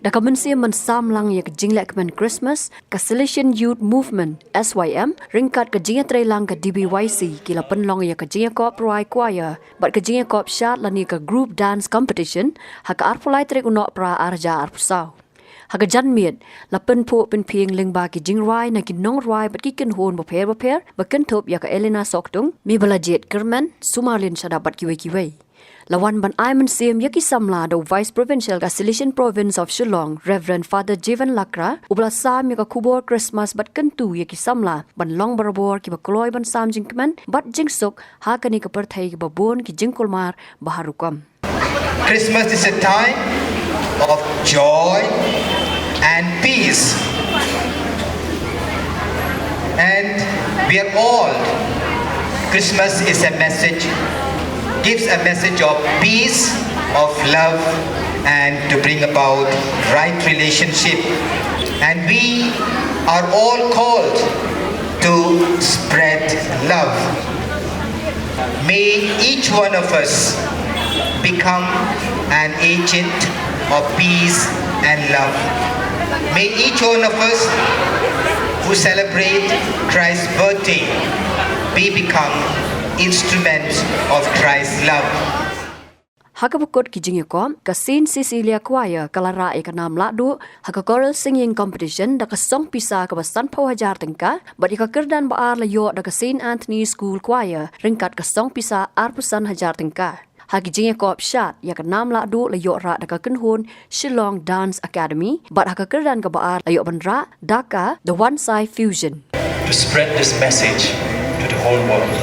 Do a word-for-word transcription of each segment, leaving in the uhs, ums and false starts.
Da ka mynsiem ban sam lang ïa ka jingleh kmen Christmas, ka Salesian Youth Movement, S Y M, ryngkat ka jingïatreilang ka D B Y C, ki la pynlong ïa ka jingïakop rwai choir bad ka jingïakop shad lane ka group dance competition ha ka arphew lai tarik u Nohprah ar hajar arphew saw. Ha ka janmiet, la pynphuh pynphieng lyngba ki jingrwai na ki nongrwai bad ki kynhun bapher bapher, ba kynthup ïa ka Elena Soktung, Mebalajied Kyrmen, Sumarlin Shadap bad kiwei kiwei. La wan ban ai mynsiem ïa ki samla da u Vice Provincial ka Salesian Province of Shillong, Reverend Father Jeevan Lakra, uba la sam ïa ka khubor Christmas bad kyntu ïa ki samla ban long barabor kiba kloi ban sam jingkmen bad jingsuk ha kane ka pyrthei kaba bun ki jingkulmar ba har rukom. Christmas is a time of joy and peace. And we are all, Christmas is a message, gives a message of peace, of love, and to bring about right relationship. And we are all called to spread love. May each one of us become an agent of peace and love. May each one of us who celebrate Christ's birthday be become instruments of Christ's love. Ha kaba kut ki jingïakop, ka Saint Cecilia Choir ka la rah ïa ka nam lahduh ha ka choral singing competition da ka song pisa kaba sanphew hajar tyngka, bad ïa ka kyrdan ba ar la ïoh da ka Saint Anthony School Choir ryngkat ka song pisa arphew san hajar tyngka. Ha ki jingïakop shad, ïa ka nam lahduh la ïoh rah da ka kynhun Shillong Dance Academy, bad ha ka kyrdan kaba ar la ïoh ban rah da ka The One Side Fusion. To spread this message to the whole world.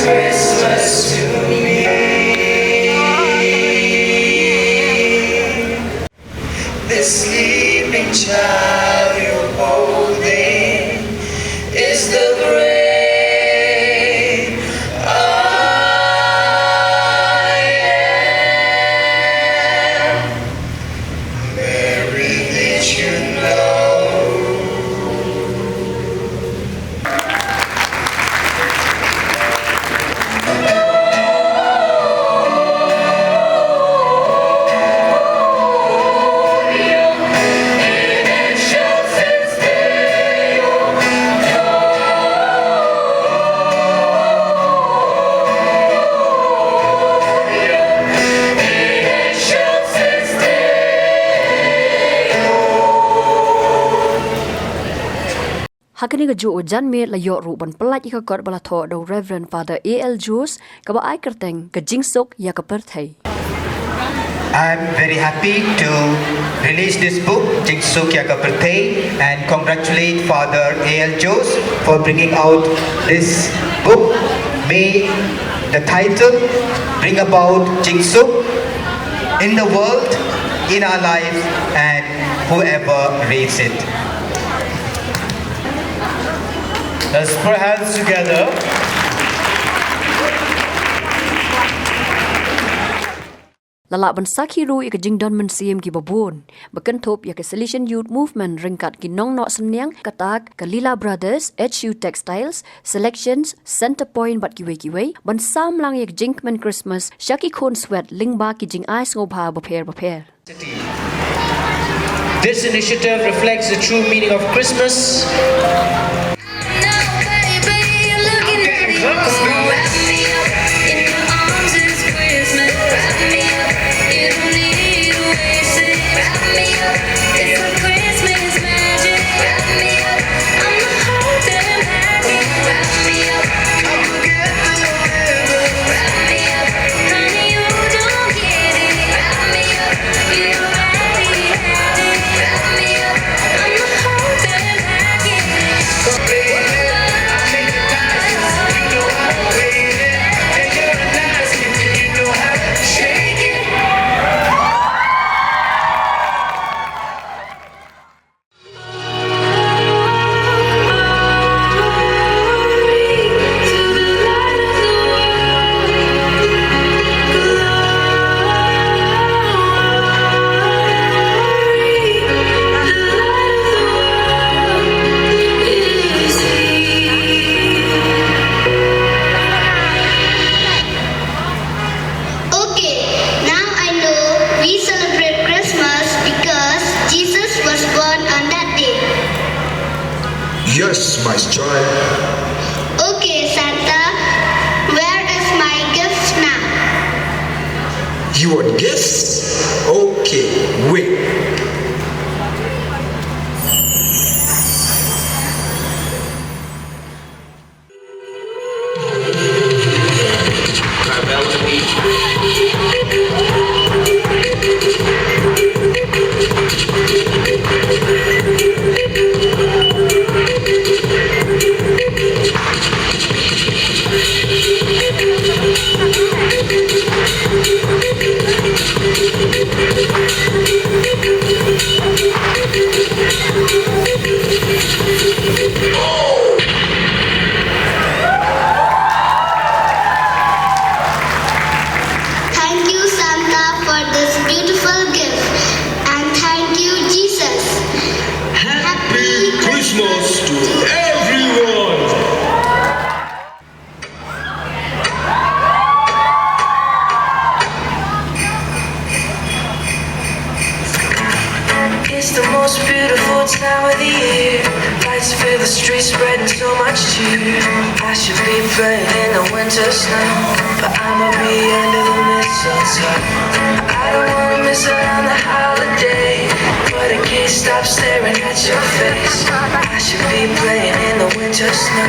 Christmas to me. This sleeping child you're holding is the great I am. Mary, did you know? Ha kane kajuh ka janmiet la ïoh ruh ban pyllait ïa ka kot ba la thoh da u Reverend Father A L Jose, kaba ai kyrteng Ka Jingsuk ïa ka Pyrthei. I'm very happy to release this book, Jingsuk ïa ka Pyrthei, and congratulate Father A L Jose for bringing out this book. May the title bring about jingsuk in the world, in our lives, and whoever reads it. Let's put hands together. La lah ban sakhi ruh ïa ka jingdon mynsiem kiba bun ba kynthup ïa ka Salesian Youth Movement ryngkat ki nongnoh synñiang, kata ka Lila Brothers, H U Textiles, Selections, Centrepoint bad kiwei kiwei, ban sam lang ïa ka jingkmen Christmas sha ki khun swet lyngba ki jingai sngewbha bapher bapher. This initiative reflects the true meaning of Christmas. Okay, now I know we celebrate Christmas because Jesus was born on that day. Yes, my child. Okay, Santa, where is my gift now? You want gifts? Okay, wait. Thank you, Santa, for this beautiful gift. And thank you, Jesus. Happy Christmas to everyone. It's the most beautiful time of the year. Lights fill the streets, spreading so much cheer. I should be playing in the winter snow, but I'ma be under the mistletoe. I don't wanna miss out on the holiday, but I can't stop staring at your face. I should be playing in the winter snow,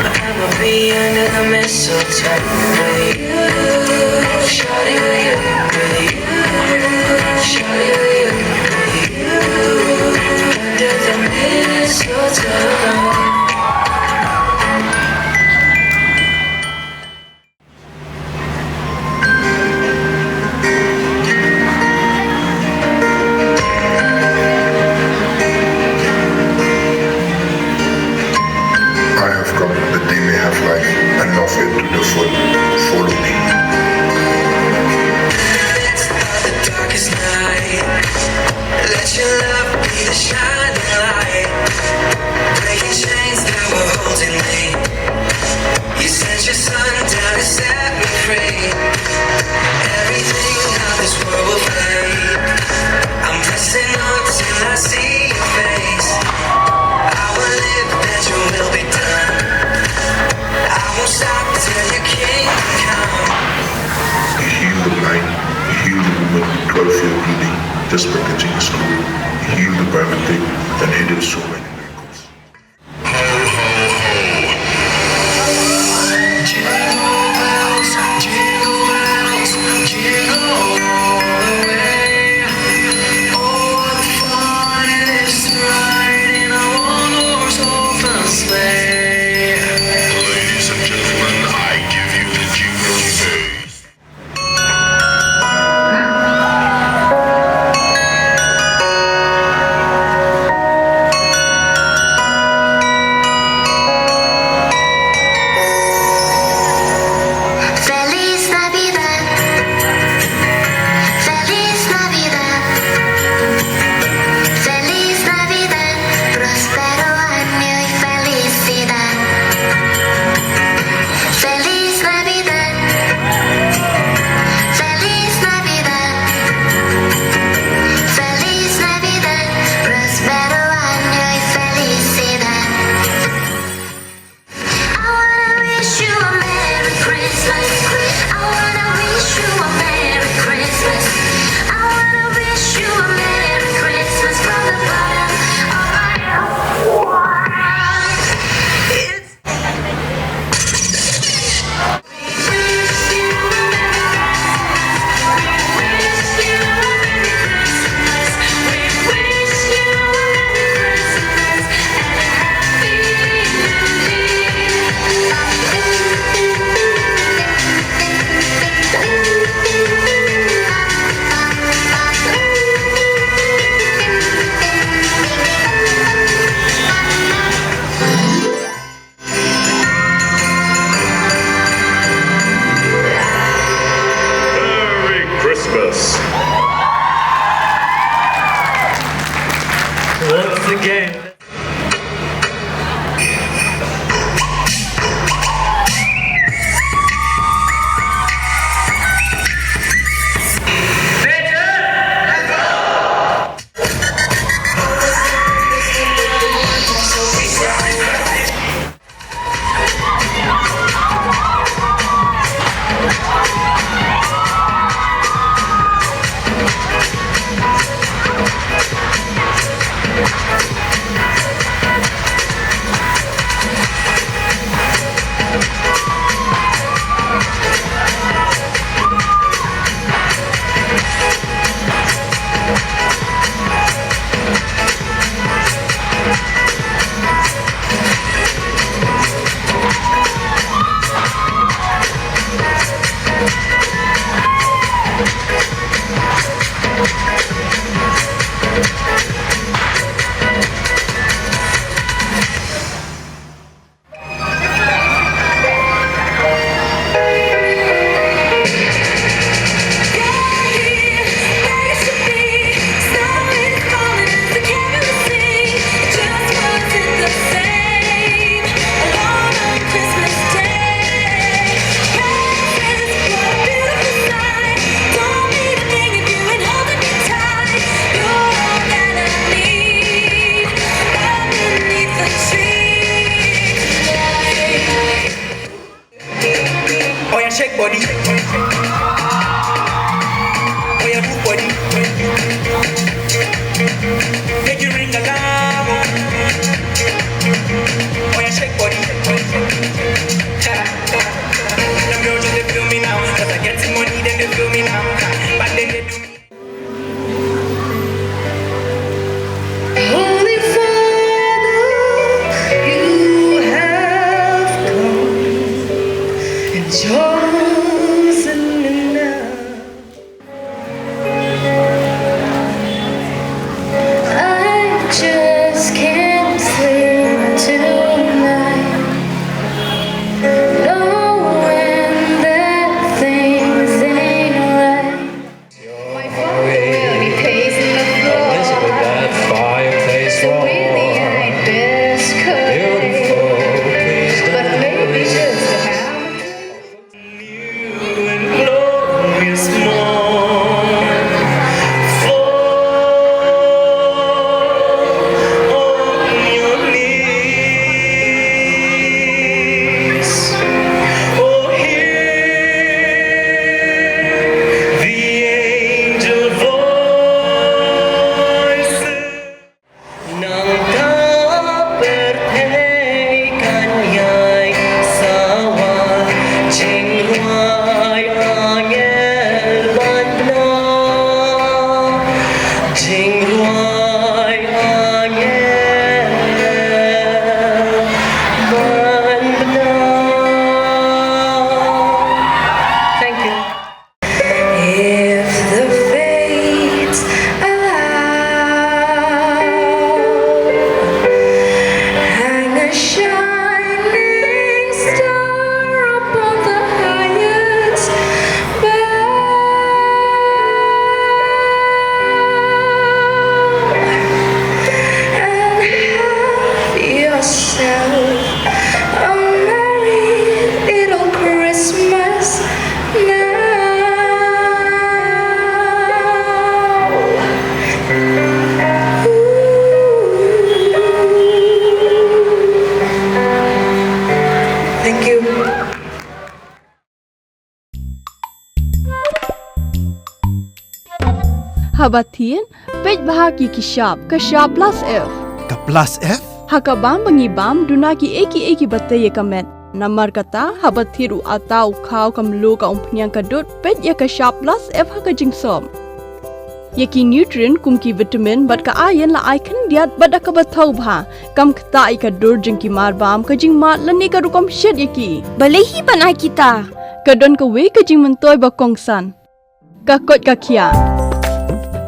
but I'ma be under the mistletoe with you, shawty, with you, with you, shawty, with you, with you, under the mistletoe. If you're bleeding, just packaging is good. Heal the paralytic and aid so many miracles. Ho, ho, ho. Jingle bells, jingle bells, jingle all the way. Oh, what fun it is to ride in a one-horse open sleigh. Ladies and gentlemen, I give you the jingle bells. Feliz Navidad. Feliz Navidad. Feliz Navidad. Próspero año y felicidad. Feliz Navidad. Feliz Navidad. Feliz Navidad. Próspero año y felicidad. I wanna wish you a Merry Christmas. I wanna wish you a Merry Christmas. I wanna wish you a Merry Christmas from the bottom of my heart. It's Merry Christmas. Once again. Oh yeah, shake body. Oh yeah, move body. Make you ring alarm. Oh yeah, shake body. Them girls just they feel me now, 'cause I get the money, then they feel me now. But then they do me. Holy Father, you have come and chosen me now. I just can't sleep tonight, knowing that things Haba thied, peit bha ïa ki shap, ka shap plus F. Ka plus F? Ha ka bam ba ngi bam, duna kiei kiei kiba tei ïa ka met. Namar kata, haba thied u atta, u khaw, ka mluh, ka umphniang, ka dud, peit ïa ka shap plus F ha ka jingsop. Ïa ki nutrient kum ki vitamin bad ka iron la ai khyndiat bad da kaba thaw bha. Kam ktah ïa ka dur jong ki mar bam, ka jingmad lane ka rukom shet ïa ki. Balei hi ban ai kita? Ka don kawei ka jingmyntoi ba kongsan. Ka koit ka khiah.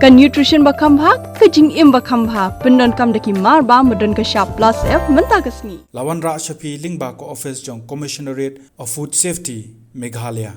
Ka nutrition ba kham bha, ka jingim ba kham bha. Pyndonkam da ki mar bam ba don ka shap plus F mynta ka sngi. La wanrah sha phi lyngba ka office jong Commissionerate of Food Safety, Meghalaya.